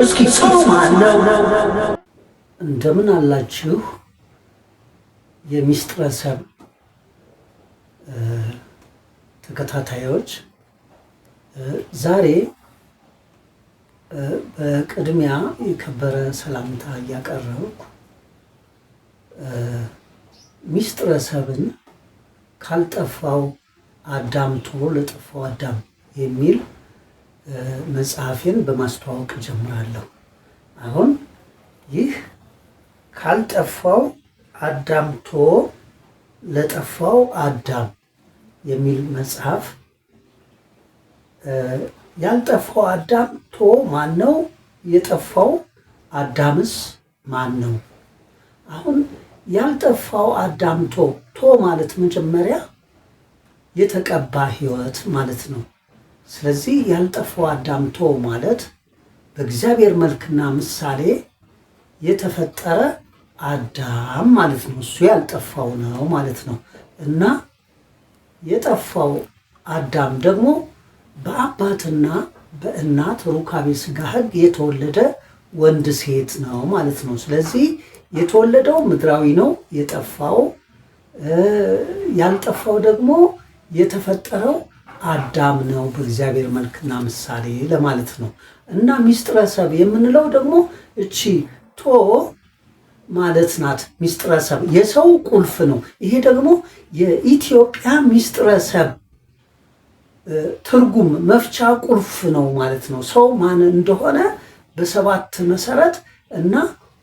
እስኪ ሰው ማን ነው? እንደምን አላችሁ? የሚስጥረ ሰብ ተከታታዮች፣ ዛሬ በቅድሚያ የከበረ ሰላምታ እያቀረብኩ ሚስጥረ ሰብን ካልጠፋው አዳም ቶ ለጠፋው አዳም የሚል መጽሐፌን በማስተዋወቅ ጀምራለሁ። አሁን ይህ ካልጠፋው አዳም ቶ ለጠፋው አዳም የሚል መጽሐፍ፣ ያልጠፋው አዳም ቶ ማን ነው? የጠፋው አዳምስ ማን ነው? አሁን ያልጠፋው አዳም ቶ፣ ቶ ማለት መጀመሪያ የተቀባ ሕይወት ማለት ነው። ስለዚህ ያልጠፋው አዳም ቶ ማለት በእግዚአብሔር መልክና ምሳሌ የተፈጠረ አዳም ማለት ነው። እሱ ያልጠፋው ነው ማለት ነው። እና የጠፋው አዳም ደግሞ በአባትና በእናት ሩካቤ ሥጋ ሕግ የተወለደ ወንድ ሴት ነው ማለት ነው። ስለዚህ የተወለደው ምድራዊ ነው የጠፋው፣ ያልጠፋው ደግሞ የተፈጠረው አዳም ነው በእግዚአብሔር መልክና ምሳሌ ለማለት ነው። እና ሚስጥረ ሰብ የምንለው ደግሞ እቺ ቶ ማለት ናት። ሚስጥረ ሰብ የሰው ቁልፍ ነው። ይሄ ደግሞ የኢትዮጵያ ሚስጥረ ሰብ ትርጉም መፍቻ ቁልፍ ነው ማለት ነው። ሰው ማን እንደሆነ በሰባት መሰረት እና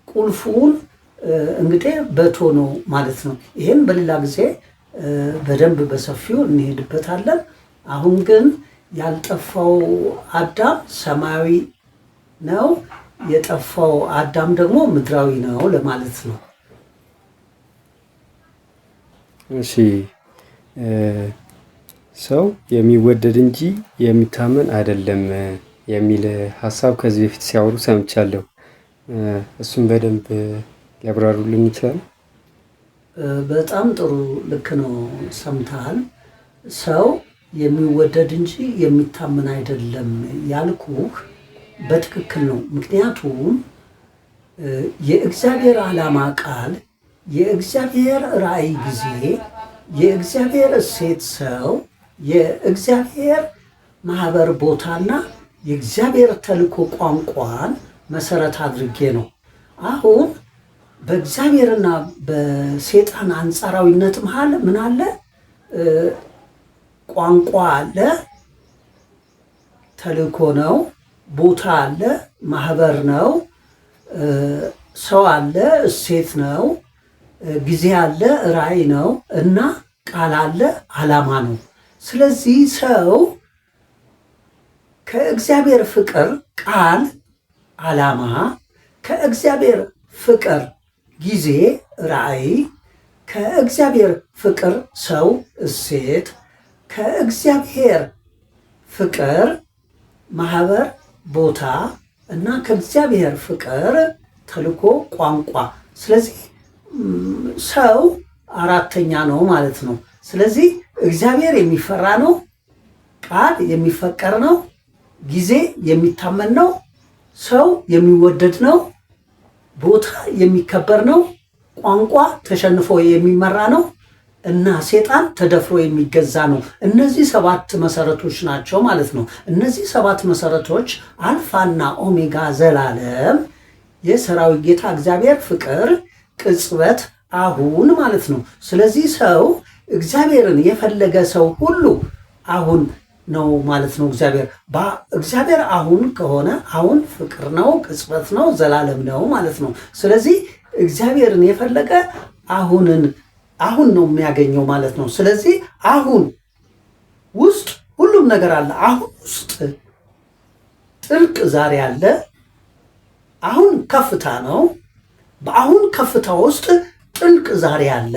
ቁልፉን እንግዲህ በቶ ነው ማለት ነው። ይህም በሌላ ጊዜ በደንብ በሰፊው እንሄድበታለን። አሁን ግን ያልጠፋው አዳም ሰማያዊ ነው፣ የጠፋው አዳም ደግሞ ምድራዊ ነው ለማለት ነው። እሺ፣ ሰው የሚወደድ እንጂ የሚታመን አይደለም የሚል ሀሳብ ከዚህ በፊት ሲያወሩ ሰምቻለሁ። እሱን በደንብ ሊያብራሩልን ይችላል? በጣም ጥሩ፣ ልክ ነው። ሰምተሃል። ሰው የሚወደድ እንጂ የሚታመን አይደለም ያልኩህ በትክክል ነው። ምክንያቱም የእግዚአብሔር ዓላማ ቃል፣ የእግዚአብሔር ራእይ ጊዜ፣ የእግዚአብሔር እሴት ሰው፣ የእግዚአብሔር ማህበር ቦታና የእግዚአብሔር ተልእኮ ቋንቋን መሰረት አድርጌ ነው። አሁን በእግዚአብሔርና በሴጣን አንጻራዊነት መሃል ምን አለ? ቋንቋ አለ፣ ተልእኮ ነው። ቦታ አለ፣ ማህበር ነው። ሰው አለ፣ እሴት ነው። ጊዜ አለ፣ ራዕይ ነው እና ቃል አለ፣ ዓላማ ነው። ስለዚህ ሰው ከእግዚአብሔር ፍቅር ቃል ዓላማ፣ ከእግዚአብሔር ፍቅር ጊዜ ራዕይ፣ ከእግዚአብሔር ፍቅር ሰው እሴት፣ ከእግዚአብሔር ፍቅር ማህበር ቦታ እና ከእግዚአብሔር ፍቅር ተልኮ ቋንቋ። ስለዚህ ሰው አራተኛ ነው ማለት ነው። ስለዚህ እግዚአብሔር የሚፈራ ነው፣ ቃል የሚፈቀር ነው፣ ጊዜ የሚታመን ነው፣ ሰው የሚወደድ ነው፣ ቦታ የሚከበር ነው፣ ቋንቋ ተሸንፎ የሚመራ ነው እና ሴጣን ተደፍሮ የሚገዛ ነው። እነዚህ ሰባት መሰረቶች ናቸው ማለት ነው። እነዚህ ሰባት መሰረቶች አልፋና ኦሜጋ ዘላለም የሰራዊት ጌታ እግዚአብሔር ፍቅር ቅጽበት አሁን ማለት ነው። ስለዚህ ሰው እግዚአብሔርን የፈለገ ሰው ሁሉ አሁን ነው ማለት ነው። እግዚአብሔር አሁን ከሆነ አሁን ፍቅር ነው፣ ቅጽበት ነው፣ ዘላለም ነው ማለት ነው። ስለዚህ እግዚአብሔርን የፈለገ አሁንን አሁን ነው የሚያገኘው ማለት ነው። ስለዚህ አሁን ውስጥ ሁሉም ነገር አለ። አሁን ውስጥ ጥልቅ ዛሬ አለ። አሁን ከፍታ ነው። በአሁን ከፍታ ውስጥ ጥልቅ ዛሬ አለ።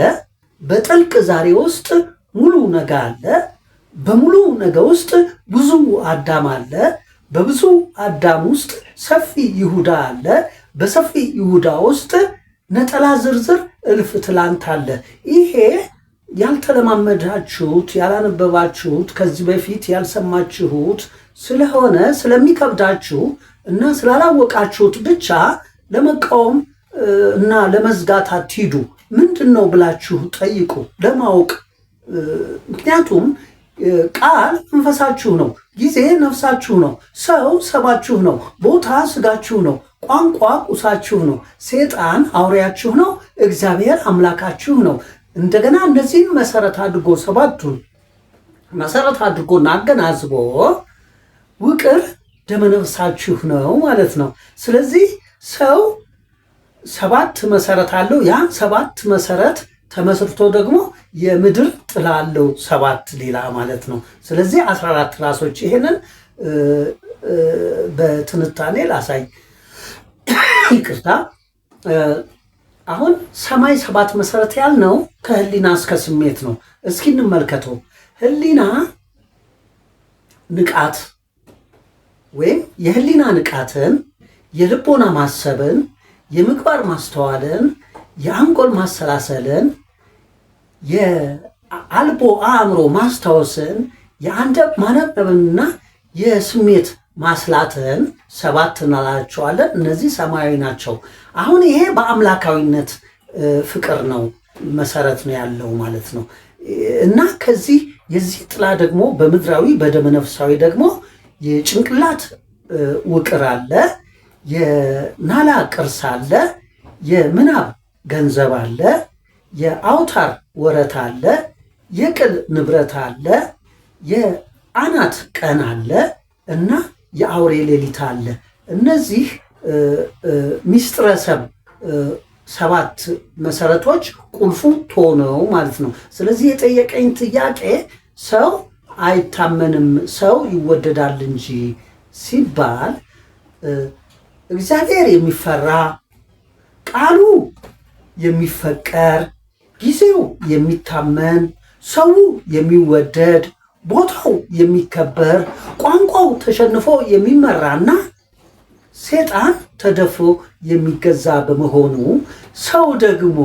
በጥልቅ ዛሬ ውስጥ ሙሉ ነገ አለ። በሙሉ ነገ ውስጥ ብዙ አዳም አለ። በብዙ አዳም ውስጥ ሰፊ ይሁዳ አለ። በሰፊ ይሁዳ ውስጥ ነጠላ ዝርዝር እልፍ ትላንት አለ። ይሄ ያልተለማመዳችሁት፣ ያላነበባችሁት፣ ከዚህ በፊት ያልሰማችሁት ስለሆነ ስለሚከብዳችሁ እና ስላላወቃችሁት ብቻ ለመቃወም እና ለመዝጋት አትሂዱ። ምንድን ነው ብላችሁ ጠይቁ ለማወቅ። ምክንያቱም ቃል መንፈሳችሁ ነው፣ ጊዜ ነፍሳችሁ ነው፣ ሰው ሰባችሁ ነው፣ ቦታ ስጋችሁ ነው፣ ቋንቋ ቁሳችሁ ነው፣ ሴጣን አውሬያችሁ ነው፣ እግዚአብሔር አምላካችሁ ነው። እንደገና እነዚህን መሰረት አድርጎ ሰባቱን መሰረት አድርጎና አገናዝቦ ውቅር ደመነፍሳችሁ ነው ማለት ነው። ስለዚህ ሰው ሰባት መሰረት አለው። ያን ሰባት መሰረት ተመስርቶ ደግሞ የምድር ጥላ አለው፣ ሰባት ሌላ ማለት ነው። ስለዚህ 14 ራሶች። ይሄንን በትንታኔ ላሳይ፣ ይቅርታ። አሁን ሰማይ ሰባት መሰረት ያልነው ከህሊና እስከ ስሜት ነው። እስኪ እንመልከተው። ህሊና ንቃት ወይም የህሊና ንቃትን፣ የልቦና ማሰብን፣ የምግባር ማስተዋልን፣ የአንጎል ማሰላሰልን፣ የአልቦ አእምሮ ማስታወስን፣ የአንደብ ማነበብንና የስሜት ማስላትን ሰባት እንላቸዋለን። እነዚህ ሰማያዊ ናቸው። አሁን ይሄ በአምላካዊነት ፍቅር ነው መሰረት ነው ያለው ማለት ነው። እና ከዚህ የዚህ ጥላ ደግሞ በምድራዊ በደመነፍሳዊ ደግሞ የጭንቅላት ውቅር አለ፣ የናላ ቅርስ አለ፣ የምናብ ገንዘብ አለ፣ የአውታር ወረት አለ፣ የቅል ንብረት አለ፣ የአናት ቀን አለ እና የአውሬ ሌሊት አለ። እነዚህ ሚስጥረ ሰብ ሰባት መሰረቶች ቁልፉ ቶ ነው ማለት ነው። ስለዚህ የጠየቀኝ ጥያቄ ሰው አይታመንም ሰው ይወደዳል እንጂ ሲባል እግዚአብሔር የሚፈራ፣ ቃሉ የሚፈቀር፣ ጊዜው የሚታመን፣ ሰው የሚወደድ፣ ቦታው የሚከበር፣ ቋንቋው ተሸንፎ የሚመራና ሴጣን ተደፍሮ የሚገዛ በመሆኑ ሰው ደግሞ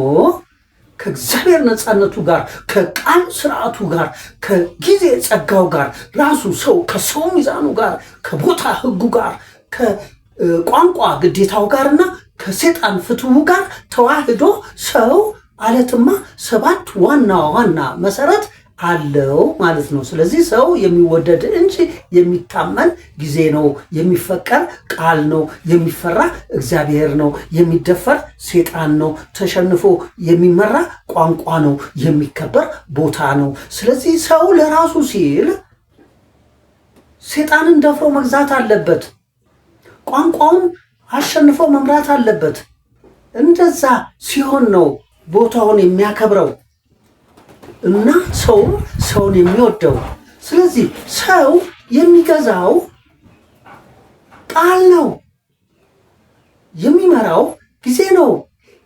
ከእግዚአብሔር ነፃነቱ ጋር፣ ከቃል ስርዓቱ ጋር፣ ከጊዜ ጸጋው ጋር፣ ራሱ ሰው ከሰው ሚዛኑ ጋር፣ ከቦታ ሕጉ ጋር፣ ከቋንቋ ግዴታው ጋርና ከሴጣን ፍትሁ ጋር ተዋህዶ ሰው አለትማ ሰባት ዋና ዋና መሰረት አለው ማለት ነው። ስለዚህ ሰው የሚወደድ እንጂ የሚታመን ጊዜ ነው፣ የሚፈቀር ቃል ነው፣ የሚፈራ እግዚአብሔር ነው፣ የሚደፈር ሴጣን ነው፣ ተሸንፎ የሚመራ ቋንቋ ነው፣ የሚከበር ቦታ ነው። ስለዚህ ሰው ለራሱ ሲል ሴጣንን ደፍሮ መግዛት አለበት። ቋንቋውን አሸንፎ መምራት አለበት። እንደዛ ሲሆን ነው ቦታውን የሚያከብረው እና ሰውም ሰውን የሚወደው። ስለዚህ ሰው የሚገዛው ቃል ነው፣ የሚመራው ጊዜ ነው።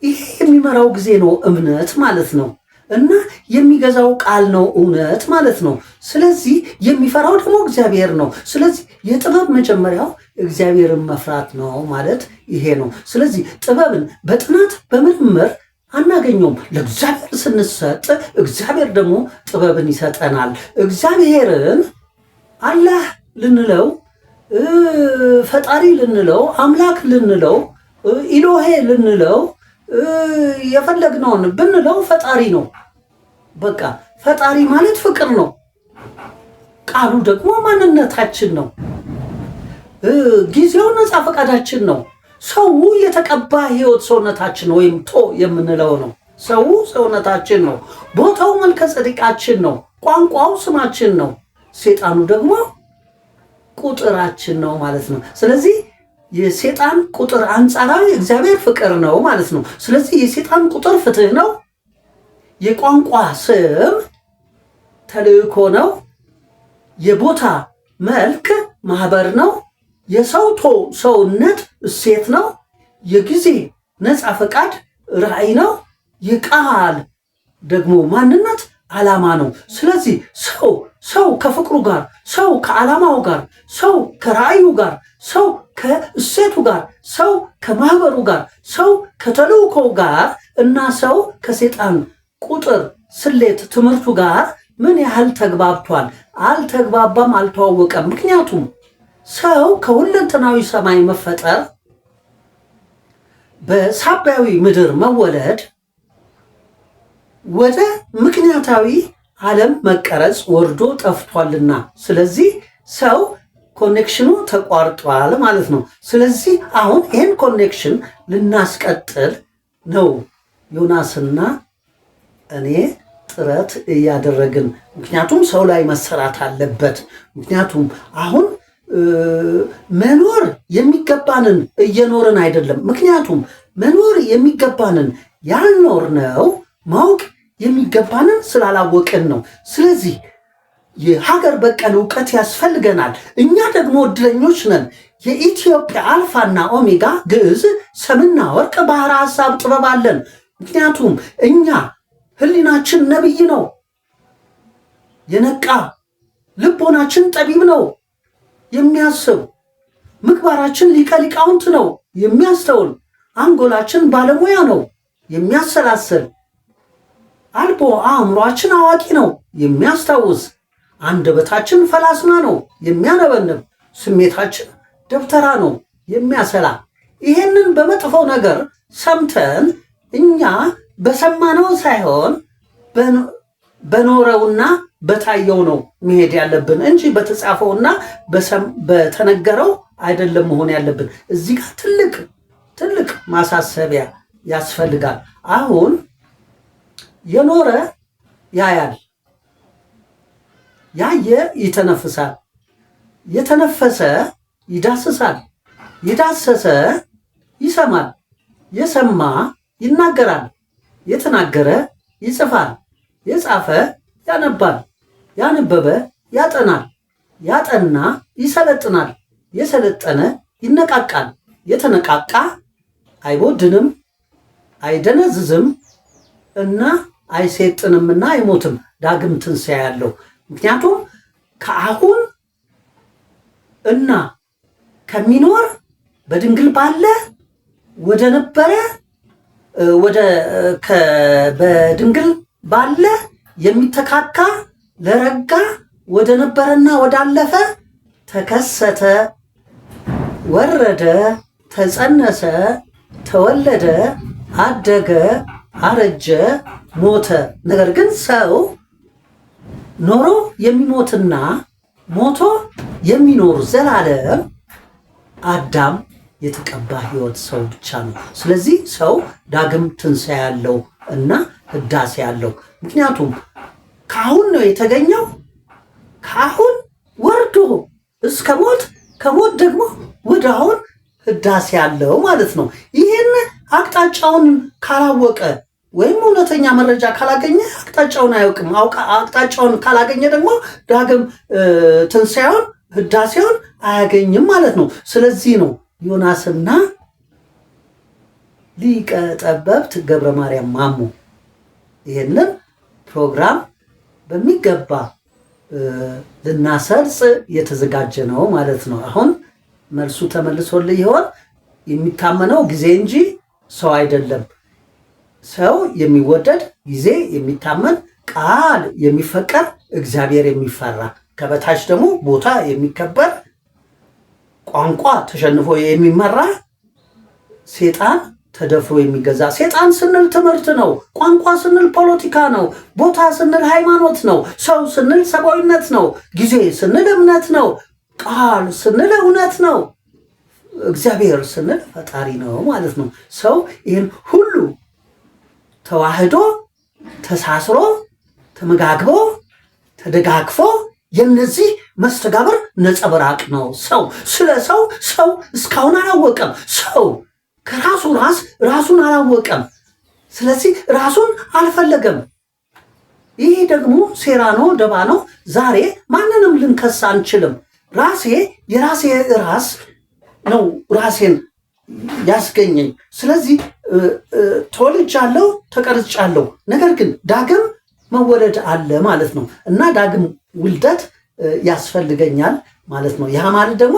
ይሄ የሚመራው ጊዜ ነው እምነት ማለት ነው። እና የሚገዛው ቃል ነው እውነት ማለት ነው። ስለዚህ የሚፈራው ደግሞ እግዚአብሔር ነው። ስለዚህ የጥበብ መጀመሪያው እግዚአብሔርን መፍራት ነው ማለት ይሄ ነው። ስለዚህ ጥበብን በጥናት በምርምር አናገኘውም። ለእግዚአብሔር ስንሰጥ እግዚአብሔር ደግሞ ጥበብን ይሰጠናል። እግዚአብሔርን አላህ ልንለው፣ ፈጣሪ ልንለው፣ አምላክ ልንለው፣ ኢሎሄ ልንለው፣ የፈለግነውን ብንለው ፈጣሪ ነው። በቃ ፈጣሪ ማለት ፍቅር ነው። ቃሉ ደግሞ ማንነታችን ነው። ጊዜው ነፃ ፈቃዳችን ነው። ሰው የተቀባ ህይወት ሰውነታችን ወይም ቶ የምንለው ነው። ሰው ሰውነታችን ነው። ቦታው መልከ ጸዲቃችን ነው። ቋንቋው ስማችን ነው። ሴጣኑ ደግሞ ቁጥራችን ነው ማለት ነው። ስለዚህ የሴጣን ቁጥር አንጻራዊ እግዚአብሔር ፍቅር ነው ማለት ነው። ስለዚህ የሴጣን ቁጥር ፍትህ ነው። የቋንቋ ስም ተልእኮ ነው። የቦታ መልክ ማህበር ነው። የሰው ቶ ሰውነት እሴት ነው። የጊዜ ነፃ ፈቃድ ራዕይ ነው። የቃል ደግሞ ማንነት ዓላማ ነው። ስለዚህ ሰው ሰው ከፍቅሩ ጋር፣ ሰው ከዓላማው ጋር፣ ሰው ከራዕዩ ጋር፣ ሰው ከእሴቱ ጋር፣ ሰው ከማህበሩ ጋር፣ ሰው ከተልእኮው ጋር እና ሰው ከሴጣን ቁጥር ስሌት ትምህርቱ ጋር ምን ያህል ተግባብቷል? አልተግባባም፣ አልተዋወቀም። ምክንያቱም ሰው ከሁለንተናዊ ሰማይ መፈጠር በሳቢያዊ ምድር መወለድ ወደ ምክንያታዊ ዓለም መቀረጽ ወርዶ ጠፍቷልና፣ ስለዚህ ሰው connection ኑ ተቋርጧል ማለት ነው። ስለዚህ አሁን ይህን connection ልናስቀጥል ነው ዮናስና እኔ ጥረት እያደረግን። ምክንያቱም ሰው ላይ መሰራት አለበት። ምክንያቱም አሁን መኖር የሚገባንን እየኖርን አይደለም። ምክንያቱም መኖር የሚገባንን ያልኖርነው ማወቅ የሚገባንን ስላላወቅን ነው። ስለዚህ የሀገር በቀል እውቀት ያስፈልገናል። እኛ ደግሞ እድለኞች ነን። የኢትዮጵያ አልፋና ኦሜጋ ግዕዝ፣ ሰምና ወርቅ፣ ባህረ ሐሳብ ጥበብ አለን። ምክንያቱም እኛ ህሊናችን ነቢይ ነው፣ የነቃ ልቦናችን ጠቢብ ነው የሚያስብ፣ ምግባራችን ሊቀ ሊቃውንት ነው የሚያስተውል፣ አንጎላችን ባለሙያ ነው የሚያሰላስል፣ አልቦ አእምሯችን አዋቂ ነው የሚያስታውስ፣ አንደበታችን ፈላስማ ነው የሚያነበንብ፣ ስሜታችን ደብተራ ነው የሚያሰላ። ይሄንን በመጥፎ ነገር ሰምተን እኛ በሰማነው ሳይሆን በኖረውና በታየው ነው መሄድ ያለብን እንጂ በተጻፈውና በተነገረው አይደለም መሆን ያለብን። እዚህ ጋር ትልቅ ትልቅ ማሳሰቢያ ያስፈልጋል። አሁን የኖረ ያያል፣ ያየ ይተነፍሳል፣ የተነፈሰ ይዳስሳል፣ የዳሰሰ ይሰማል፣ የሰማ ይናገራል፣ የተናገረ ይጽፋል፣ የጻፈ ያነባል፣ ያነበበ ያጠናል፣ ያጠና ይሰለጥናል፣ የሰለጠነ ይነቃቃል፣ የተነቃቃ አይቦድንም፣ አይደነዝዝም እና አይሴጥንምና አይሞትም፣ ዳግም ትንሣኤ ያለው። ምክንያቱም ከአሁን እና ከሚኖር በድንግል ባለ ወደ ነበረ ወደ በድንግል ባለ የሚተካካ ለረጋ ወደ ነበረና ወዳለፈ ተከሰተ፣ ወረደ፣ ተጸነሰ፣ ተወለደ፣ አደገ፣ አረጀ፣ ሞተ። ነገር ግን ሰው ኖሮ የሚሞትና ሞቶ የሚኖር ዘላለም አዳም የተቀባ ሕይወት ሰው ብቻ ነው። ስለዚህ ሰው ዳግም ትንሣኤ ያለው እና ህዳሴ ያለው፣ ምክንያቱም ከአሁን ነው የተገኘው። ከአሁን ወርዶ እስከ ሞት፣ ከሞት ደግሞ ወደ አሁን ህዳሴ ያለው ማለት ነው። ይህን አቅጣጫውን ካላወቀ ወይም እውነተኛ መረጃ ካላገኘ አቅጣጫውን አያውቅም። አቅጣጫውን ካላገኘ ደግሞ ዳግም ትንሣኤውን ህዳሴውን አያገኝም ማለት ነው። ስለዚህ ነው ዮናስና ሊቀ ጠበብት ገብረ ማርያም ማሞ ይህንን ፕሮግራም በሚገባ ልናሰርጽ የተዘጋጀ ነው ማለት ነው። አሁን መልሱ ተመልሶልህ ይሆን? የሚታመነው ጊዜ እንጂ ሰው አይደለም። ሰው የሚወደድ፣ ጊዜ የሚታመን፣ ቃል የሚፈቀር፣ እግዚአብሔር የሚፈራ፣ ከበታች ደግሞ ቦታ የሚከበር፣ ቋንቋ ተሸንፎ የሚመራ፣ ሴጣን ተደፍሮ የሚገዛ። ሴጣን ስንል ትምህርት ነው። ቋንቋ ስንል ፖለቲካ ነው። ቦታ ስንል ሃይማኖት ነው። ሰው ስንል ሰብአዊነት ነው። ጊዜ ስንል እምነት ነው። ቃል ስንል እውነት ነው። እግዚአብሔር ስንል ፈጣሪ ነው ማለት ነው። ሰው ይህን ሁሉ ተዋህዶ ተሳስሮ ተመጋግቦ ተደጋግፎ የነዚህ መስተጋብር ነጸብራቅ ነው። ሰው ስለ ሰው ሰው እስካሁን አላወቀም። ሰው ከራሱ ራስ ራሱን አላወቀም። ስለዚህ ራሱን አልፈለገም። ይህ ደግሞ ሴራ ነው፣ ደባ ነው። ዛሬ ማንንም ልንከስ አንችልም። ራሴ የራሴ ራስ ነው ራሴን ያስገኘኝ። ስለዚህ ተወልጃለሁ፣ ተቀርጫለሁ። ነገር ግን ዳግም መወለድ አለ ማለት ነው እና ዳግም ውልደት ያስፈልገኛል ማለት ነው። ያ ማለት ደግሞ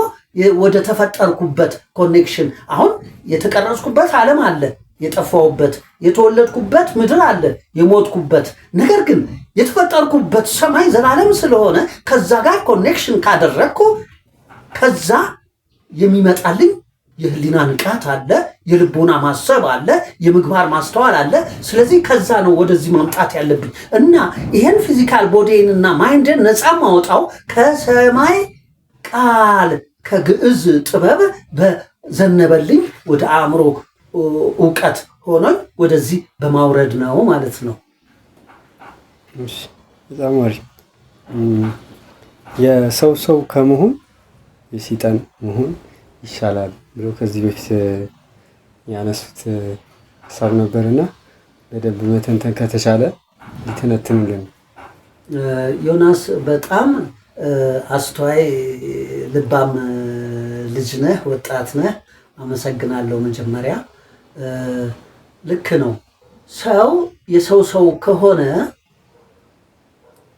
ወደ ተፈጠርኩበት connection፣ አሁን የተቀረጽኩበት ዓለም አለ፣ የጠፋሁበት፣ የተወለድኩበት ምድር አለ የሞትኩበት። ነገር ግን የተፈጠርኩበት ሰማይ ዘላለም ስለሆነ ከዛ ጋር connection ካደረግኩ ከዛ የሚመጣልኝ የህሊና ንቃት አለ፣ የልቦና ማሰብ አለ፣ የምግባር ማስተዋል አለ። ስለዚህ ከዛ ነው ወደዚህ ማምጣት ያለብኝ እና ይሄን physical body ን እና mind ን ነፃ ማውጣው ከሰማይ ቃል ከግዕዝ ጥበብ በዘነበልኝ ወደ አእምሮ እውቀት ሆኖኝ ወደዚህ በማውረድ ነው ማለት ነው። እሺ፣ በጣም አሪፍ። የሰው ሰው ከመሆን የሰይጣን መሆን ይሻላል ብሎ ከዚህ በፊት ያነሱት ሀሳብ ነበርና በደንብ መተንተን ከተቻለ ሊተነትኑልን። ዮናስ፣ በጣም አስተዋይ ልባም ልጅ ነህ፣ ወጣት ነህ። አመሰግናለሁ። መጀመሪያ ልክ ነው። ሰው የሰው ሰው ከሆነ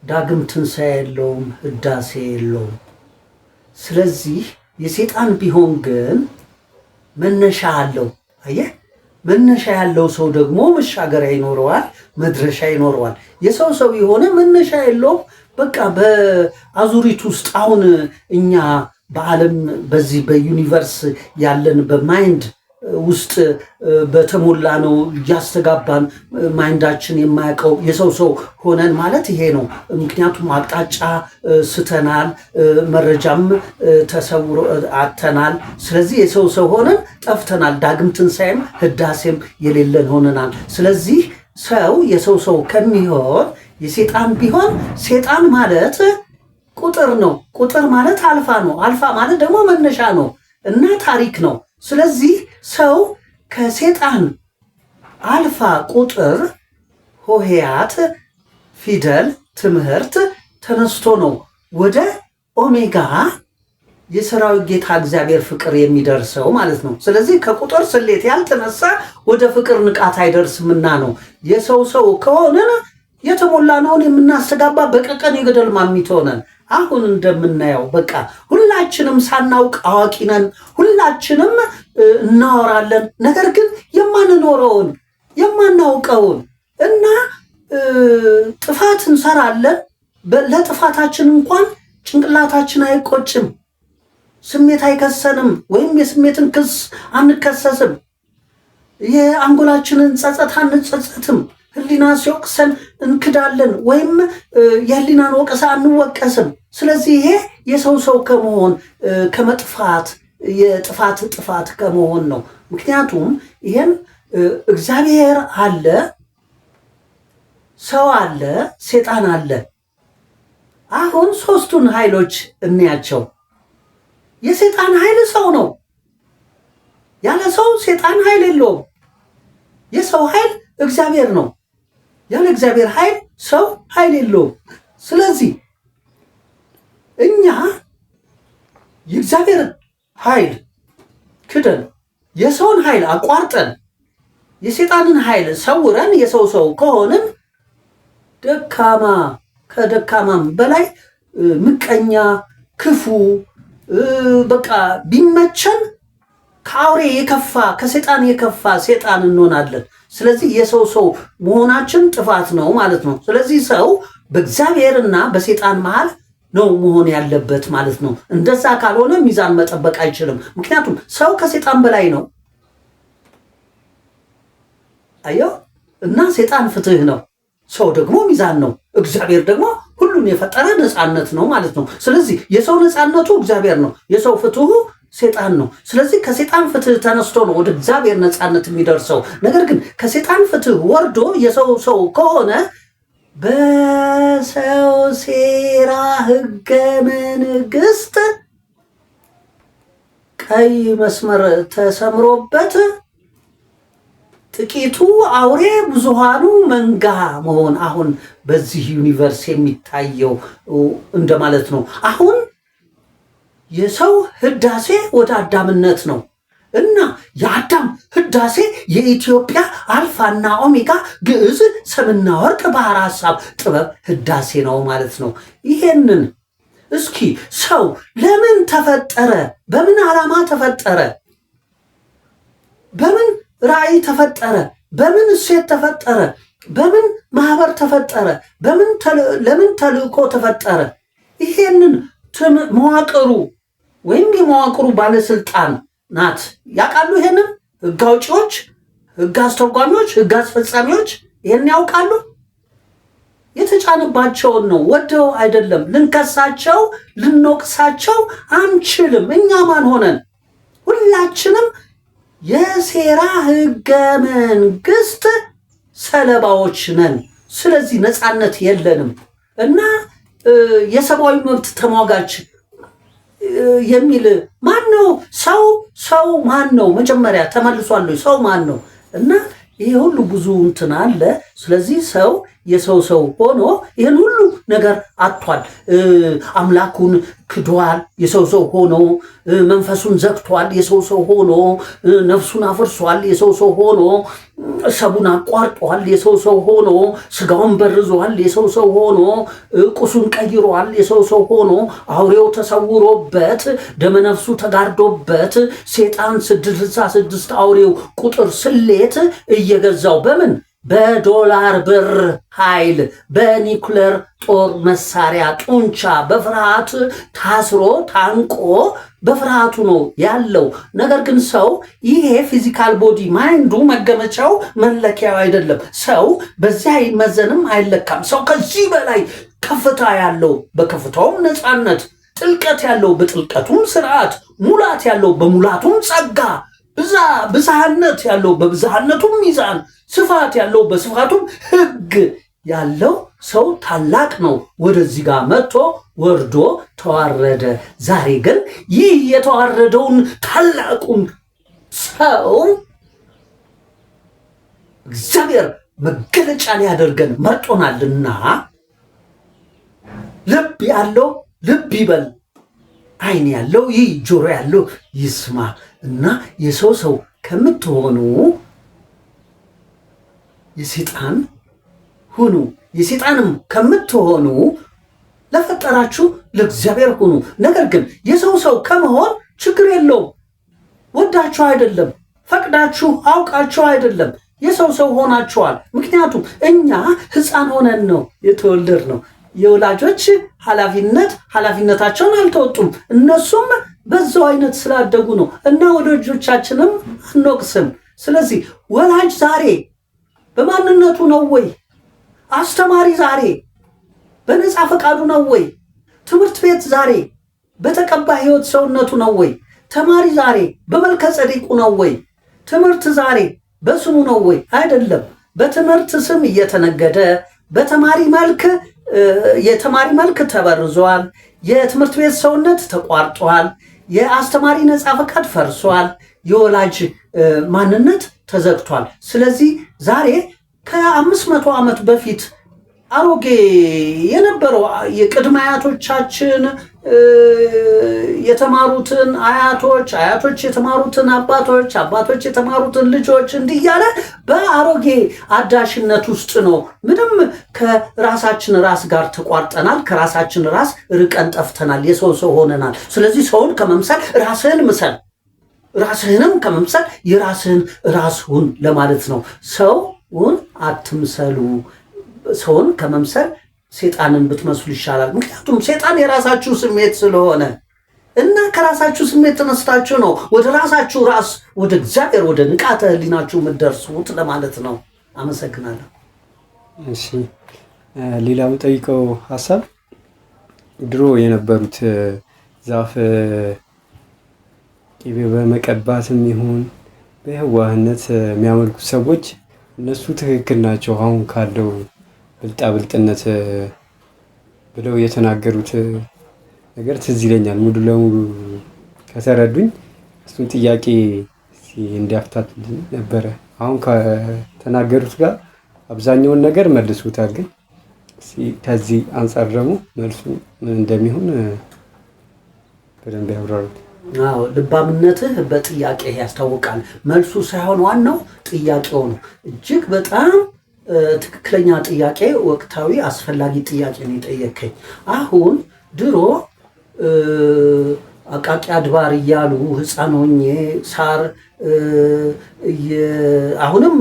ዳግም ትንሣኤ የለውም፣ ህዳሴ የለውም። ስለዚህ የሴጣን ቢሆን ግን መነሻ አለው። አየህ፣ መነሻ ያለው ሰው ደግሞ መሻገሪያ ይኖረዋል፣ መድረሻ ይኖረዋል። የሰው ሰው የሆነ መነሻ የለውም። በቃ በአዙሪት ውስጥ አሁን እኛ በዓለም በዚህ በ universe ያለን በ mind ውስጥ በተሞላ ነው እያስተጋባን mind ኣችን የማያውቀው የሰው ሰው ሆነን ማለት ይሄ ነው። ምክንያቱም አቅጣጫ ስተናል፣ መረጃም ተሰውሮ አጥተናል። ስለዚህ የሰው ሰው ሆነን ጠፍተናል። ዳግም ትንሣኤም ህዳሴም የሌለን ሆነናል። ስለዚህ ሰው የሰው ሰው ከሚሆን የሴጣን ቢሆን፣ ሴጣን ማለት ቁጥር ነው። ቁጥር ማለት አልፋ ነው። አልፋ ማለት ደግሞ መነሻ ነው እና ታሪክ ነው። ስለዚህ ሰው ከሴጣን አልፋ ቁጥር ሆሄያት ፊደል ትምህርት ተነስቶ ነው ወደ ኦሜጋ የሰራዊት ጌታ እግዚአብሔር ፍቅር የሚደርሰው ማለት ነው። ስለዚህ ከቁጥር ስሌት ያልተነሳ ወደ ፍቅር ንቃት አይደርስምና ነው። የሰው ሰው ከሆነን የተሞላነውን የምናስተጋባ በቀቀን የገደል ማሚት ሆነን አሁን እንደምናየው በቃ ሁላችንም ሳናውቅ አዋቂ ነን። ሁላችንም እናወራለን። ነገር ግን የማንኖረውን የማናውቀውን እና ጥፋት እንሰራለን። ለጥፋታችን እንኳን ጭንቅላታችን አይቆጭም፣ ስሜት አይከሰንም፣ ወይም የስሜትን ክስ አንከሰስም፣ የአንጎላችንን ጸጸት አንጸጸትም። ህሊና ሲወቅሰን እንክዳለን፣ ወይም የህሊናን ወቀሳ አንወቀስም። ስለዚህ ይሄ የሰው ሰው ከመሆን ከመጥፋት የጥፋት ጥፋት ከመሆን ነው። ምክንያቱም ይሄን እግዚአብሔር አለ፣ ሰው አለ፣ ሴጣን አለ። አሁን ሶስቱን ኃይሎች እንያቸው። የሴጣን ኃይል ሰው ነው። ያለ ሰው ሴጣን ኃይል የለውም። የሰው ኃይል እግዚአብሔር ነው። ያለ እግዚአብሔር ኃይል ሰው ኃይል የለውም። ስለዚህ እኛ የእግዚአብሔር ኃይል ክደን የሰውን ኃይል አቋርጠን የሴጣንን ኃይል ሰውረን የሰው ሰው ከሆንን ደካማ፣ ከደካማም በላይ ምቀኛ፣ ክፉ፣ በቃ ቢመቸን ከአውሬ የከፋ፣ ከሴጣን የከፋ ሴጣን እንሆናለን። ስለዚህ የሰው ሰው መሆናችን ጥፋት ነው ማለት ነው። ስለዚህ ሰው በእግዚአብሔርና በሴጣን መሃል ነው መሆን ያለበት ማለት ነው። እንደዛ ካልሆነ ሚዛን መጠበቅ አይችልም። ምክንያቱም ሰው ከሴጣን በላይ ነው። አየው፣ እና ሴጣን ፍትህ ነው፣ ሰው ደግሞ ሚዛን ነው። እግዚአብሔር ደግሞ ሁሉን የፈጠረ ነፃነት ነው ማለት ነው። ስለዚህ የሰው ነፃነቱ እግዚአብሔር ነው፣ የሰው ፍትሁ ሴጣን ነው። ስለዚህ ከሴጣን ፍትህ ተነስቶ ነው ወደ እግዚአብሔር ነፃነት የሚደርሰው። ነገር ግን ከሴጣን ፍትህ ወርዶ የሰው ሰው ከሆነ በሰው ሴራ ህገ መንግስት ቀይ መስመር ተሰምሮበት ጥቂቱ አውሬ ብዙሃኑ መንጋ መሆን አሁን በዚህ universe የሚታየው እንደማለት ነው። አሁን የሰው ህዳሴ ወደ አዳምነት ነው እና የአዳም ህዳሴ የኢትዮጵያ አልፋና ኦሜጋ ግዕዝ ሰምና ወርቅ ባህረ ሐሳብ ጥበብ ህዳሴ ነው ማለት ነው። ይሄንን እስኪ ሰው ለምን ተፈጠረ? በምን ዓላማ ተፈጠረ? በምን ራእይ ተፈጠረ? በምን እሴት ተፈጠረ? በምን ማህበር ተፈጠረ? ለምን ተልእኮ ተፈጠረ? ይሄንን መዋቅሩ ወይም የመዋቅሩ ባለስልጣን ናት ያውቃሉ። ይሄንን ህግ አውጪዎች፣ ህግ አስተርጓሚዎች፣ ህግ አስፈጻሚዎች ይሄን ያውቃሉ። የተጫነባቸውን ነው፣ ወደው አይደለም። ልንከሳቸው ልንወቅሳቸው አንችልም። እኛ ማን ሆነን? ሁላችንም የሴራ ህገ መንግስት ሰለባዎች ነን። ስለዚህ ነፃነት የለንም እና የሰብአዊ መብት ተሟጋች የሚል ማን ነው? ሰው ማን ነው? መጀመሪያ ተመልሷል። ሰው ማን ነው? እና ይሄ ሁሉ ብዙ እንትን አለ። ስለዚህ ሰው የሰው ሰው ሆኖ ይህን ሁሉ ነገር አጥቷል። አምላኩን ክዷል። የሰው ሰው ሆኖ መንፈሱን ዘግቷል። የሰው ሰው ሆኖ ነፍሱን አፍርሷል። የሰው ሰው ሆኖ ሰቡን አቋርጧል። የሰው ሰው ሆኖ ስጋውን በርዟል። የሰው ሰው ሆኖ ቁሱን ቀይሯል። የሰው ሰው ሆኖ አውሬው ተሰውሮበት ደመነፍሱ ተጋርዶበት ሴጣን 666 አውሬው ቁጥር ስሌት እየገዛው በምን በዶላር ብር ኃይል በኒኩለር ጦር መሳሪያ ጡንቻ በፍርሃት ታስሮ ታንቆ በፍርሃቱ ነው ያለው። ነገር ግን ሰው ይሄ physical body mind ኡ መገመቻው መለኪያው አይደለም። ሰው በዚህ አይመዘንም፣ አይለካም። ሰው ከዚህ በላይ ከፍታ ያለው በከፍታውም ነፃነት፣ ጥልቀት ያለው በጥልቀቱም ስርዓት፣ ሙላት ያለው በሙላቱም ጸጋ፣ ብዝሃነት ያለው በብዝሃነቱም ሚዛን፣ ስፋት ያለው በስፋቱም ሕግ ያለው ሰው ታላቅ ነው። ወደዚህ ጋር መጥቶ ወርዶ ተዋረደ። ዛሬ ግን ይህ የተዋረደውን ታላቁን ሰው እግዚአብሔር መገለጫ ሊያደርገን መርጦናልና ልብ ያለው ልብ ይበል፣ ዓይን ያለው ይህ፣ ጆሮ ያለው ይስማ እና የሰው ሰው ከምትሆኑ የሰይጣን ሁኑ፣ የሰይጣንም ከምትሆኑ ለፈጠራችሁ ለእግዚአብሔር ሁኑ። ነገር ግን የሰው ሰው ከመሆን ችግር የለውም። ወዳችሁ አይደለም፣ ፈቅዳችሁ አውቃችሁ አይደለም፣ የሰው ሰው ሆናችኋል። ምክንያቱም እኛ ሕፃን ሆነን ነው የተወለድነው። የወላጆች ኃላፊነታቸውን አልተወጡም። እነሱም በዛው አይነት ስላደጉ ነው እና ወላጆቻችንም አንወቅስም። ስለዚህ ወላጅ ዛሬ በማንነቱ ነው ወይ? አስተማሪ ዛሬ በነፃ ፈቃዱ ነው ወይ? ትምህርት ቤት ዛሬ በተቀባ ሕይወት ሰውነቱ ነው ወይ? ተማሪ ዛሬ በመልከ ጸዲቁ ነው ወይ? ትምህርት ዛሬ በስሙ ነው ወይ? አይደለም። በትምህርት ስም እየተነገደ በተማሪ መልክ የተማሪ መልክ ተበርዟል። የትምህርት ቤት ሰውነት ተቋርጧል። የአስተማሪ ነፃ ፈቃድ ፈርሷል። የወላጅ ማንነት ተዘግቷል። ስለዚህ ዛሬ ከ500 ዓመት በፊት አሮጌ የነበረው የቅድመ አያቶቻችን የተማሩትን አያቶች፣ አያቶች የተማሩትን አባቶች፣ አባቶች የተማሩትን ልጆች እንዲህ እያለ በአሮጌ አዳሽነት ውስጥ ነው። ምንም ከራሳችን ራስ ጋር ተቋርጠናል። ከራሳችን ራስ ርቀን ጠፍተናል። የሰው ሰው ሆነናል። ስለዚህ ሰውን ከመምሰል ራስህን ምሰል፣ ራስህንም ከመምሰል የራስህን ራስ ሁን ለማለት ነው። ሰውን አትምሰሉ። ሰውን ከመምሰል ሴጣንን ብትመስሉ ይሻላል። ምክንያቱም ሴጣን የራሳችሁ ስሜት ስለሆነ እና ከራሳችሁ ስሜት ተነስታችሁ ነው ወደ ራሳችሁ ራስ ወደ እግዚአብሔር ወደ ንቃተ ሕሊናችሁ የምትደርሱት ለማለት ነው። አመሰግናለሁ። እሺ፣ ሌላ የምጠይቀው ሀሳብ ድሮ የነበሩት ዛፍ ቅቤ በመቀባትም ይሁን በየዋህነት የሚያመልኩት ሰዎች እነሱ ትክክል ናቸው አሁን ካለው ብልጣብልጥነት ብለው የተናገሩት ነገር ትዝ ይለኛል። ሙሉ ለሙሉ ከተረዱኝ እሱን ጥያቄ እንዲያፍታቱልኝ ነበረ። አሁን ከተናገሩት ጋር አብዛኛውን ነገር መልሱታል፣ ግን ከዚህ አንጻር ደግሞ መልሱ ምን እንደሚሆን በደንብ ያብራሩት። አዎ፣ ልባምነትህ በጥያቄ ያስታውቃል። መልሱ ሳይሆን ዋናው ጥያቄው ነው። እጅግ በጣም ትክክለኛ ጥያቄ፣ ወቅታዊ አስፈላጊ ጥያቄ ነው የጠየከኝ። አሁን ድሮ አቃቂ አድባር እያሉ ሕፃን ሆኜ ሳር አሁንም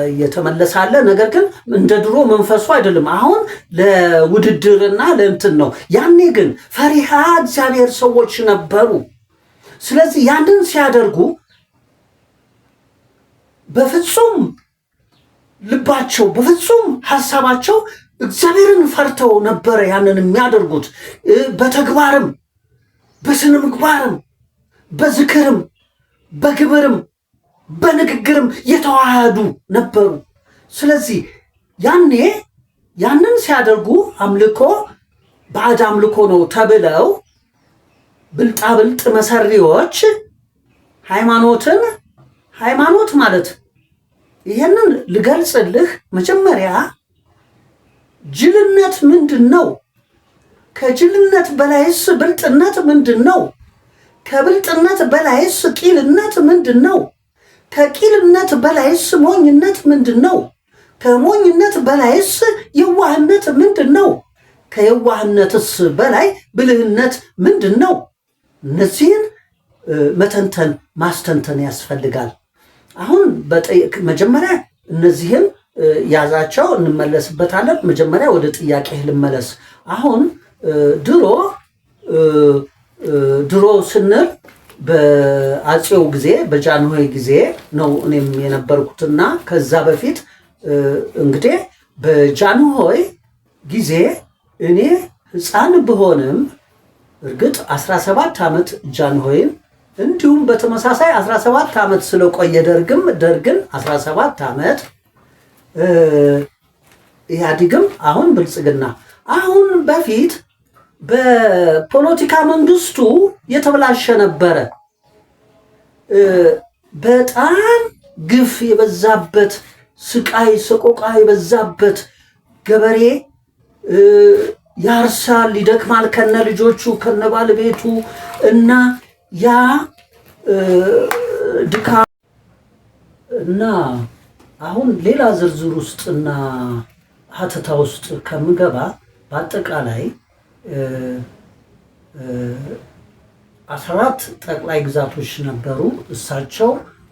እየተመለሰ አለ። ነገር ግን እንደ ድሮ መንፈሱ አይደለም። አሁን ለውድድርና ለእንትን ነው። ያኔ ግን ፈሪሃ እግዚአብሔር ሰዎች ነበሩ። ስለዚህ ያንን ሲያደርጉ በፍጹም ልባቸው በፍጹም ሀሳባቸው እግዚአብሔርን ፈርተው ነበረ ያንን የሚያደርጉት። በተግባርም በስነ ምግባርም በዝክርም በግብርም በንግግርም የተዋሃዱ ነበሩ። ስለዚህ ያኔ ያንን ሲያደርጉ አምልኮ ባዕድ አምልኮ ነው ተብለው ብልጣብልጥ መሰሪዎች ሃይማኖትን፣ ሃይማኖት ማለት ይህንን ልገልጽልህ፣ መጀመሪያ ጅልነት ምንድን ነው? ከጅልነት በላይስ ብልጥነት ምንድን ነው? ከብልጥነት በላይስ ቂልነት ምንድን ነው? ከቂልነት በላይስ ሞኝነት ምንድን ነው? ከሞኝነት በላይስ የዋህነት ምንድን ነው? ከየዋህነትስ በላይ ብልህነት ምንድን ነው? እነዚህን መተንተን ማስተንተን ያስፈልጋል። አሁን መጀመሪያ እነዚህን ያዛቸው፣ እንመለስበታለን። መጀመሪያ ወደ ጥያቄህ ልመለስ። አሁን ድሮ ድሮ ስንል በአፄው ጊዜ፣ በጃንሆይ ጊዜ ነው እኔም የነበርኩትና ከዛ በፊት እንግዲህ በጃንሆይ ጊዜ እኔ ሕፃን ብሆንም እርግጥ 17 ዓመት ጃንሆይን እንዲሁም በተመሳሳይ 17 ዓመት ስለቆየ ደርግም፣ ደርግን 17 ዓመት፣ ኢህአዲግም፣ አሁን ብልጽግና፣ አሁን በፊት በፖለቲካ መንግስቱ የተበላሸ ነበረ። በጣም ግፍ የበዛበት፣ ስቃይ ሰቆቃ የበዛበት፣ ገበሬ ያርሳል፣ ይደክማል ከነ ልጆቹ ከነ ባለቤቱ እና ያ ድካም እና አሁን ሌላ ዝርዝር ውስጥና ሀተታ ውስጥ ከምገባ በአጠቃላይ 14 ጠቅላይ ግዛቶች ነበሩ። እሳቸው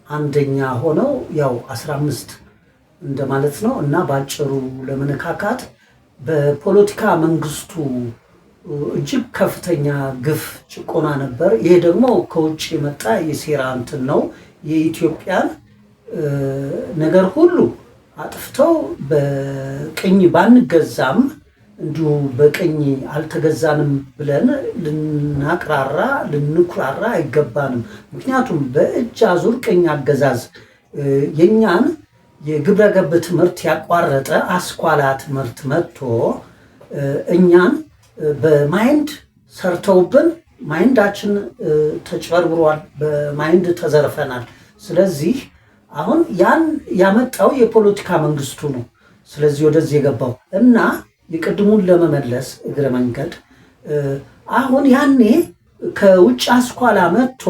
አንደኛ ሆነው ያው 15 እንደማለት ነው። እና በአጭሩ ለመነካካት በፖለቲካ መንግስቱ እጅግ ከፍተኛ ግፍ፣ ጭቆና ነበር። ይሄ ደግሞ ከውጭ የመጣ የሴራ እንትን ነው። የኢትዮጵያን ነገር ሁሉ አጥፍተው በቅኝ ባንገዛም እንዲሁ በቅኝ አልተገዛንም ብለን ልናቅራራ ልንኩራራ አይገባንም። ምክንያቱም በእጅ አዙር ቅኝ አገዛዝ የኛን የግብረ ገብ ትምህርት ያቋረጠ አስኳላ ትምህርት መጥቶ እኛን በ mind ሰርተውብን mind ኣችን ተጭበርብሯል፣ በ mind ተዘርፈናል። ስለዚህ አሁን ያን ያመጣው የፖለቲካ መንግስቱ ነው። ስለዚህ ወደዚህ የገባው እና የቅድሙን ለመመለስ እግረ መንገድ አሁን ያኔ ከውጭ አስኳላ መጥቶ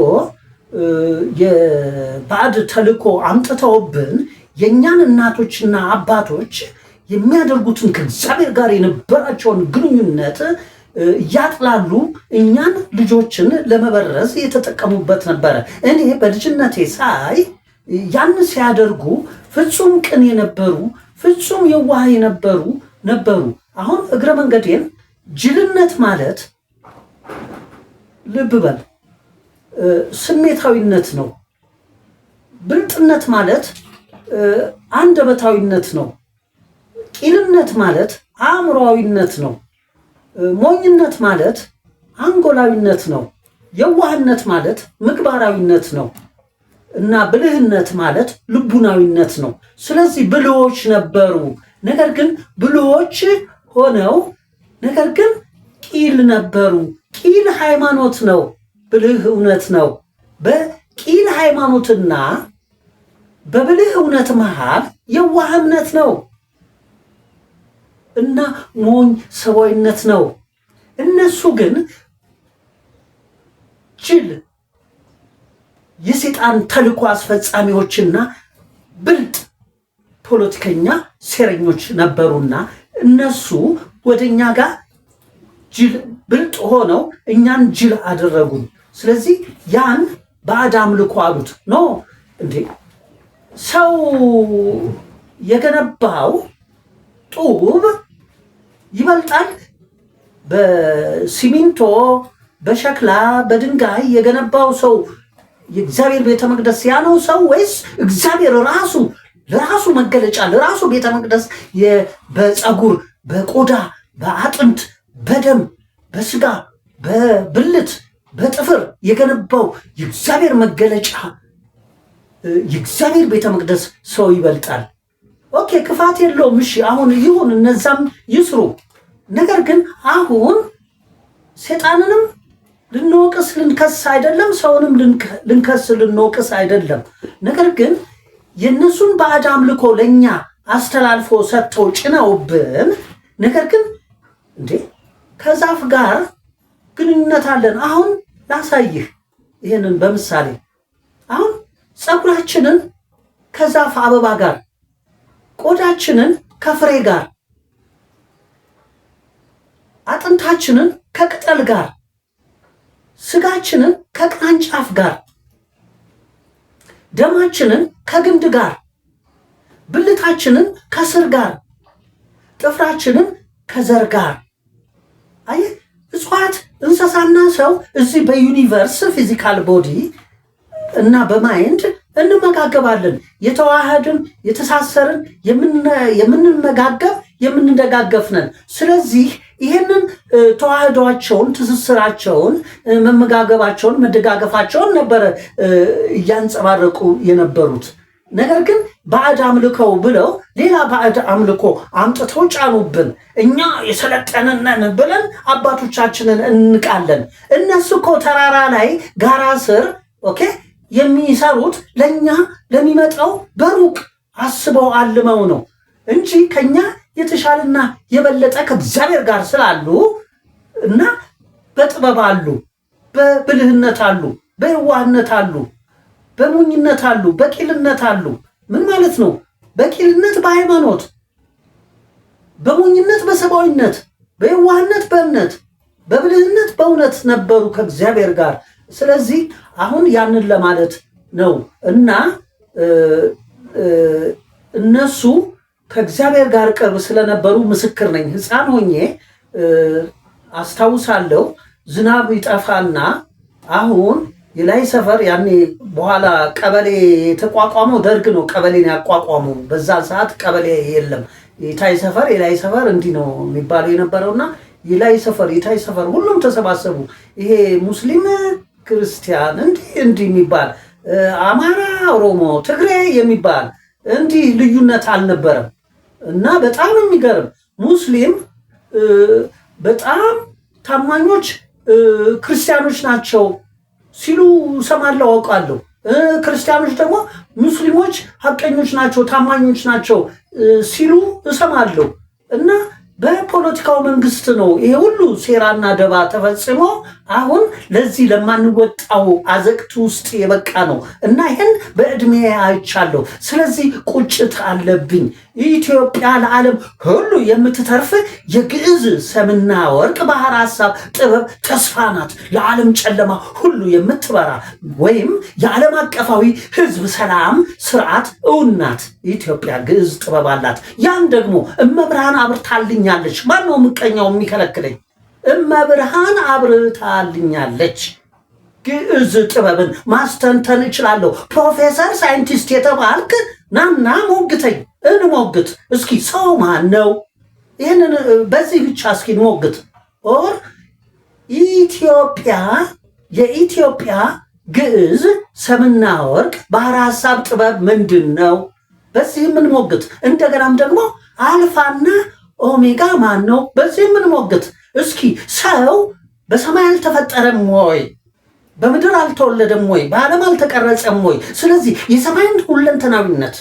የባዕድ ተልዕኮ አምጥተውብን የእኛን እናቶችና አባቶች የሚያደርጉትን ከእግዚአብሔር ጋር የነበራቸውን ግንኙነት እያጥላሉ እኛን ልጆችን ለመበረዝ የተጠቀሙበት ነበረ። እኔ በልጅነቴ ሳይ ያን ሲያደርጉ ፍጹም ቅን የነበሩ፣ ፍጹም የዋህ የነበሩ ነበሩ። አሁን እግረ መንገዴን ጅልነት ማለት ልብ በል ስሜታዊነት ነው። ብልጥነት ማለት አንደበታዊነት ነው። ቂልነት ማለት አእምሮአዊነት ነው። ሞኝነት ማለት አንጎላዊነት ነው። የዋህነት ማለት ምግባራዊነት ነው። እና ብልህነት ማለት ልቡናዊነት ነው። ስለዚህ ብልሆች ነበሩ። ነገር ግን ብልሆች ሆነው ነገር ግን ቂል ነበሩ። ቂል ሃይማኖት ነው፣ ብልህ እውነት ነው። በቂል ሃይማኖትና በብልህ እውነት መሃል የዋህ እምነት ነው እና ሞኝ ሰብአዊነት ነው። እነሱ ግን ጅል የሴጣን ተልዕኮ አስፈጻሚዎችና ብልጥ ፖለቲከኛ ሴረኞች ነበሩና እነሱ ወደኛ ጋር ጅል ብልጥ ሆነው እኛን ጅል አደረጉን። ስለዚህ ያን ባዕድ አምልኮ አሉት። No እንዴ፣ ሰው የገነባው ጡብ ይበልጣል በሲሚንቶ፣ በሸክላ፣ በድንጋይ የገነባው ሰው የእግዚአብሔር ቤተ መቅደስ ያነው ሰው ወይስ እግዚአብሔር ራሱ ለራሱ መገለጫ፣ ለራሱ ቤተ መቅደስ በፀጉር፣ በቆዳ፣ በአጥንት፣ በደም፣ በስጋ፣ በብልት፣ በጥፍር የገነባው የእግዚአብሔር መገለጫ፣ የእግዚአብሔር ቤተ መቅደስ ሰው ይበልጣል? Okay፣ ክፋት የለውም። እሺ፣ አሁን ይሁን፣ እነዛም ይስሩ። ነገር ግን አሁን ሴጣንንም ልንወቅስ ልንከስ አይደለም፣ ሰውንም ልንከስ ልንወቅስ አይደለም። ነገር ግን የእነሱን ባዕድ አምልኮ ለእኛ አስተላልፎ ሰጥተው ጭነውብን፣ ነገር ግን እንዴ ከዛፍ ጋር ግንኙነት አለን። አሁን ላሳይህ ይህንን በምሳሌ። አሁን ፀጉራችንን ከዛፍ አበባ ጋር፣ ቆዳችንን ከፍሬ ጋር፣ አጥንታችንን ከቅጠል ጋር፣ ስጋችንን ከቅርንጫፍ ጋር፣ ደማችንን ከግንድ ጋር፣ ብልታችንን ከስር ጋር፣ ጥፍራችንን ከዘር ጋር። አየህ፣ እጽዋት፣ እንስሳና ሰው እዚህ በ universe physical body እና በ mind እንመጋገባለን። የተዋሃድን፣ የተሳሰርን፣ የምንመጋገብ፣ የምንደጋገፍ ነን። ስለዚህ ይህንን ተዋህዷቸውን፣ ትስስራቸውን፣ መመጋገባቸውን፣ መደጋገፋቸውን ነበረ እያንጸባረቁ የነበሩት። ነገር ግን ባዕድ አምልከው ብለው ሌላ ባዕድ አምልኮ አምጥተው ጫኑብን። እኛ የሰለጠንን ነን ብለን አባቶቻችንን እንንቃለን። እነሱ እኮ ተራራ ላይ ጋራ ስር okay የሚሰሩት ለእኛ ለሚመጣው በሩቅ አስበው አልመው ነው እንጂ ከኛ የተሻለና የበለጠ ከእግዚአብሔር ጋር ስላሉ እና በጥበብ አሉ፣ በብልህነት አሉ፣ በየዋህነት አሉ፣ በሞኝነት አሉ፣ በቂልነት አሉ። ምን ማለት ነው? በቂልነት በሃይማኖት፣ በሞኝነት በሰብአዊነት፣ በየዋህነት በእምነት፣ በብልህነት በእውነት ነበሩ ከእግዚአብሔር ጋር። ስለዚህ አሁን ያንን ለማለት ነው እና እነሱ ከእግዚአብሔር ጋር ቅርብ ስለነበሩ ምስክር ነኝ። ሕፃን ሆኜ አስታውሳለሁ። ዝናብ ይጠፋና አሁን የላይ ሰፈር፣ ያኔ በኋላ ቀበሌ የተቋቋመው ደርግ ነው። ቀበሌን ያቋቋመው፣ በዛ ሰዓት ቀበሌ የለም። የታይ ሰፈር፣ የላይ ሰፈር እንዲህ ነው የሚባለው የነበረውና የላይ ሰፈር፣ የታይ ሰፈር ሁሉም ተሰባሰቡ። ይሄ ሙስሊም፣ ክርስቲያን እንዲህ እንዲህ የሚባል፣ አማራ፣ ኦሮሞ፣ ትግሬ የሚባል እንዲህ ልዩነት አልነበረም። እና በጣም የሚገርም ሙስሊም በጣም ታማኞች ክርስቲያኖች ናቸው ሲሉ እሰማለሁ፣ አውቃለሁ። ክርስቲያኖች ደግሞ ሙስሊሞች ሀቀኞች ናቸው፣ ታማኞች ናቸው ሲሉ እሰማለሁ። እና በፖለቲካው መንግስት ነው ይሄ ሁሉ ሴራና ደባ ተፈጽሞ አሁን ለዚህ ለማንወጣው አዘቅት ውስጥ የበቃ ነው እና ይህን በእድሜ አይቻለሁ። ስለዚህ ቁጭት አለብኝ። ኢትዮጵያ ለዓለም ሁሉ የምትተርፍ የግዕዝ ሰምና ወርቅ ባህር ሀሳብ ጥበብ ተስፋ ናት። ለዓለም ጨለማ ሁሉ የምትበራ ወይም የዓለም አቀፋዊ ሕዝብ ሰላም ስርዓት እውን ናት። ኢትዮጵያ ግዕዝ ጥበብ አላት። ያን ደግሞ እመብርሃን አብርታልኛለች። ማነው ምቀኛው የሚከለክለኝ? እመብርሃን አብርታልኛለች። ግዕዝ ጥበብን ማስተንተን እችላለሁ። ፕሮፌሰር ሳይንቲስት የተባልክ ናና ሞግተኝ፣ እንሞግት እስኪ። ሰው ማን ነው? ይህንን በዚህ ብቻ እስኪ እንሞግት። Or ኢትዮጵያ፣ የኢትዮጵያ ግዕዝ ሰምና ወርቅ ባህረ ሀሳብ ጥበብ ምንድን ነው? በዚህ የምንሞግት። እንደገናም ደግሞ አልፋና ኦሜጋ ማን ነው? በዚህ የምንሞግት እስኪ። ሰው በሰማይ አልተፈጠረም ወይ? በምድር አልተወለደም ወይ? በዓለም አልተቀረጸም ወይ? ስለዚህ የሰማይን ሁለንተናዊነት፣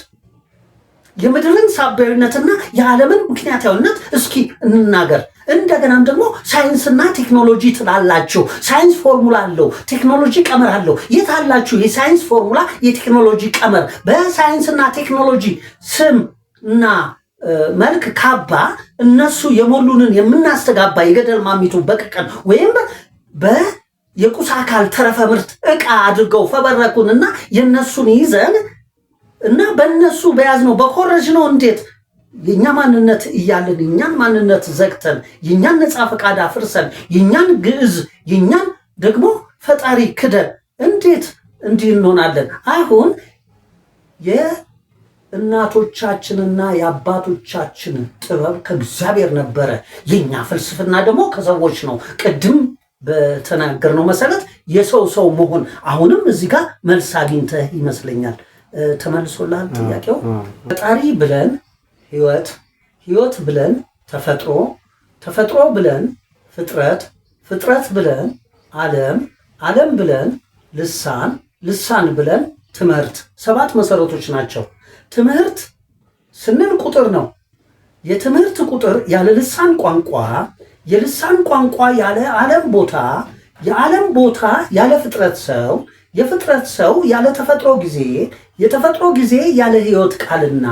የምድርን ሳቢያዊነትና የዓለምን ምክንያታዊነት እስኪ እንናገር። እንደገናም ደግሞ ሳይንስና ቴክኖሎጂ ትላላችሁ። ሳይንስ ፎርሙላ አለው፣ ቴክኖሎጂ ቀመር አለው። የት አላችሁ የሳይንስ ፎርሙላ፣ የቴክኖሎጂ ቀመር? በሳይንስና ቴክኖሎጂ ስም እና መልክ ካባ እነሱ የሞሉንን የምናስተጋባ የገደል ማሚቱ በቀቀን ወይም የቁስ አካል ተረፈ ምርት ዕቃ አድርገው ፈበረኩንና የነሱን ይዘን እና በእነሱ በያዝነው በኮረጅነው እንዴት የእኛ ማንነት እያለን የእኛን ማንነት ዘግተን፣ የእኛን ነፃ ፈቃድ አፍርሰን፣ የእኛን ግዕዝ፣ የእኛን ደግሞ ፈጣሪ ክደን እንዴት እንዲህ እንሆናለን? አሁን የእናቶቻችንና የአባቶቻችን ጥበብ ከእግዚአብሔር ነበረ። የእኛ ፍልስፍና ደግሞ ከሰዎች ነው። ቅድም በተናገርነው መሰረት የሰው ሰው መሆን አሁንም እዚህ ጋር መልስ አግኝተህ ይመስለኛል። ተመልሶልሃል ጥያቄው? ፈጣሪ ብለን ህይወት፣ ህይወት ብለን ተፈጥሮ፣ ተፈጥሮ ብለን ፍጥረት፣ ፍጥረት ብለን ዓለም፣ ዓለም ብለን ልሳን፣ ልሳን ብለን ትምህርት። 7 መሰረቶች ናቸው። ትምህርት ስንል ቁጥር ነው። የትምህርት ቁጥር ያለ ልሳን ቋንቋ፣ የልሳን ቋንቋ ያለ ዓለም ቦታ፣ የዓለም ቦታ ያለ ፍጥረት ሰው፣ የፍጥረት ሰው ያለ ተፈጥሮ ጊዜ፣ የተፈጥሮ ጊዜ ያለ ህይወት ቃልና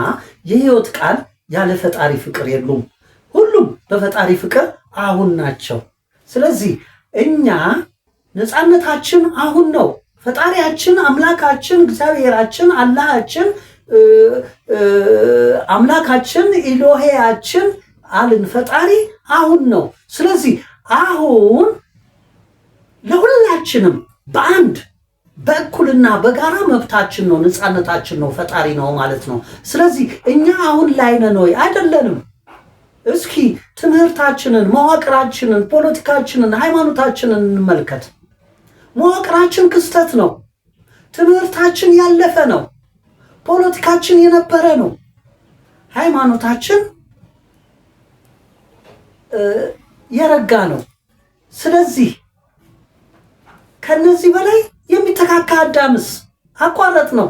የህይወት ቃል ያለ ፈጣሪ ፍቅር የሉም። ሁሉም በፈጣሪ ፍቅር አሁን ናቸው። ስለዚህ እኛ ነፃነታችን አሁን ነው። ፈጣሪያችን፣ አምላካችን፣ እግዚአብሔራችን፣ አላሃችን፣ አምላካችን፣ ኢሎሄያችን አልን ፈጣሪ አሁን ነው። ስለዚህ አሁን ለሁላችንም በአንድ በእኩልና በጋራ መብታችን ነው፣ ነፃነታችን ነው፣ ፈጣሪ ነው ማለት ነው። ስለዚህ እኛ አሁን ላይ ነን ወይ? አይደለንም። እስኪ ትምህርታችንን፣ መዋቅራችንን፣ ፖለቲካችንን፣ ሃይማኖታችንን እንመልከት። መዋቅራችን ክስተት ነው። ትምህርታችን ያለፈ ነው። ፖለቲካችን የነበረ ነው። ሃይማኖታችን የረጋ ነው። ስለዚህ ከነዚህ በላይ የሚተካካ አዳምስ አቋረጥ ነው።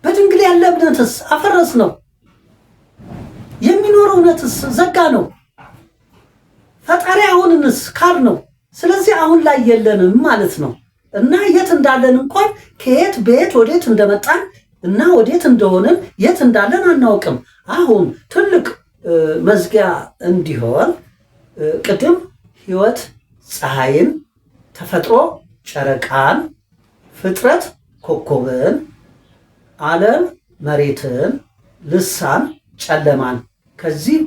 በድንግል ያለ እምነትስ አፈረስ ነው። የሚኖረው እውነትስ ዘጋ ነው። ፈጣሪ አሁንንስ ካድ ነው። ስለዚህ አሁን ላይ የለንም ማለት ነው። እና የት እንዳለን እንኳን ከየት በየት ወዴት እንደመጣን እና ወዴት እንደሆንን የት እንዳለን አናውቅም። አሁን ትልቅ መዝጊያ እንዲሆን ቅድም ህይወት ፀሐይን፣ ተፈጥሮ ጨረቃን፣ ፍጥረት ኮከብን፣ ዓለም መሬትን፣ ልሳን ጨለማን ከዚህ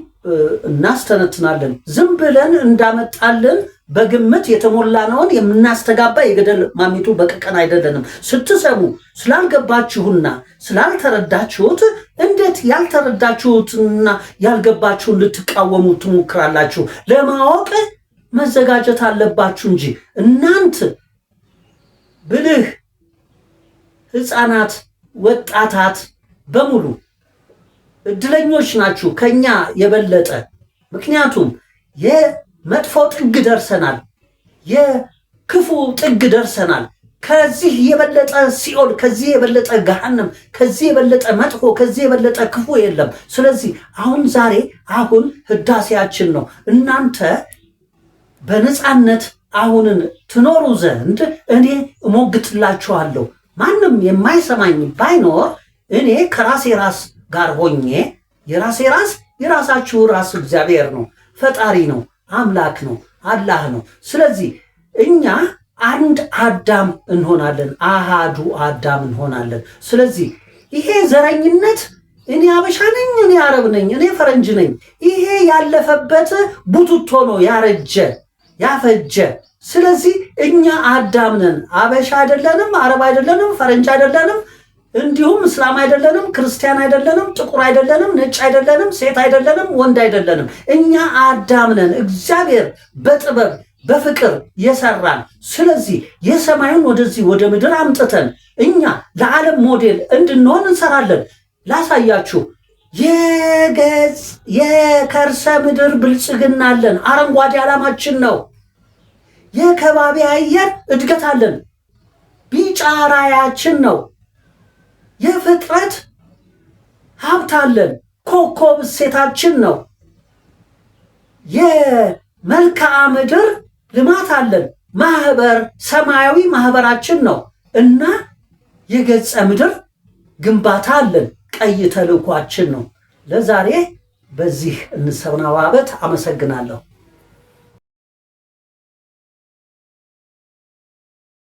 እናስተነትናለን። ዝም ብለን እንዳመጣልን በግምት የተሞላነውን የምናስተጋባ የገደል ማሚቱ በቀቀን አይደለንም። ስትሰሙ ስላልገባችሁና ስላልተረዳችሁት እንዴት ያልተረዳችሁትና ያልገባችሁን ልትቃወሙ ትሞክራላችሁ? ለማወቅ መዘጋጀት አለባችሁ እንጂ እናንት ብልህ ህፃናት፣ ወጣታት በሙሉ እድለኞች ናችሁ ከኛ የበለጠ። ምክንያቱም የመጥፎ ጥግ ደርሰናል፣ የክፉ ጥግ ደርሰናል። ከዚህ የበለጠ ሲኦል፣ ከዚህ የበለጠ ገሃነም፣ ከዚህ የበለጠ መጥፎ፣ ከዚህ የበለጠ ክፉ የለም። ስለዚህ አሁን ዛሬ አሁን ህዳሴያችን ነው። እናንተ በነፃነት አሁንን ትኖሩ ዘንድ እኔ እሞግትላችኋለሁ። ማንም የማይሰማኝ ባይኖር እኔ ከራሴ ራስ ጋር ሆኜ፣ የራሴ ራስ የራሳችሁ ራስ እግዚአብሔር ነው፣ ፈጣሪ ነው፣ አምላክ ነው፣ አላህ ነው። ስለዚህ እኛ አንድ አዳም እንሆናለን፣ አሃዱ አዳም እንሆናለን። ስለዚህ ይሄ ዘረኝነት እኔ አበሻ ነኝ፣ እኔ አረብ ነኝ፣ እኔ ፈረንጅ ነኝ፣ ይሄ ያለፈበት ቡትቶ ነው፣ ያረጀ ያፈጀ። ስለዚህ እኛ አዳም ነን፣ አበሻ አይደለንም፣ አረብ አይደለንም፣ ፈረንጅ አይደለንም፣ እንዲሁም እስላም አይደለንም፣ ክርስቲያን አይደለንም፣ ጥቁር አይደለንም፣ ነጭ አይደለንም፣ ሴት አይደለንም፣ ወንድ አይደለንም። እኛ አዳም ነን። እግዚአብሔር በጥበብ በፍቅር የሰራን። ስለዚህ የሰማዩን ወደዚህ ወደ ምድር አምጥተን እኛ ለዓለም ሞዴል እንድንሆን እንሰራለን። ላሳያችሁ፣ የገጽ የከርሰ ምድር ብልጽግና አለን። አረንጓዴ ዓላማችን ነው። የከባቢ አየር እድገት አለን። ቢጫ ራዕያችን ነው። የፍጥረት ሀብት አለን። ኮከብ እሴታችን ነው። የመልክዓ ምድር ልማት አለን። ማህበር ሰማያዊ ማህበራችን ነው እና የገጸ ምድር ግንባታ አለን። ቀይ ተልእኳችን ነው። ለዛሬ በዚህ እንሰናባበት። አመሰግናለሁ።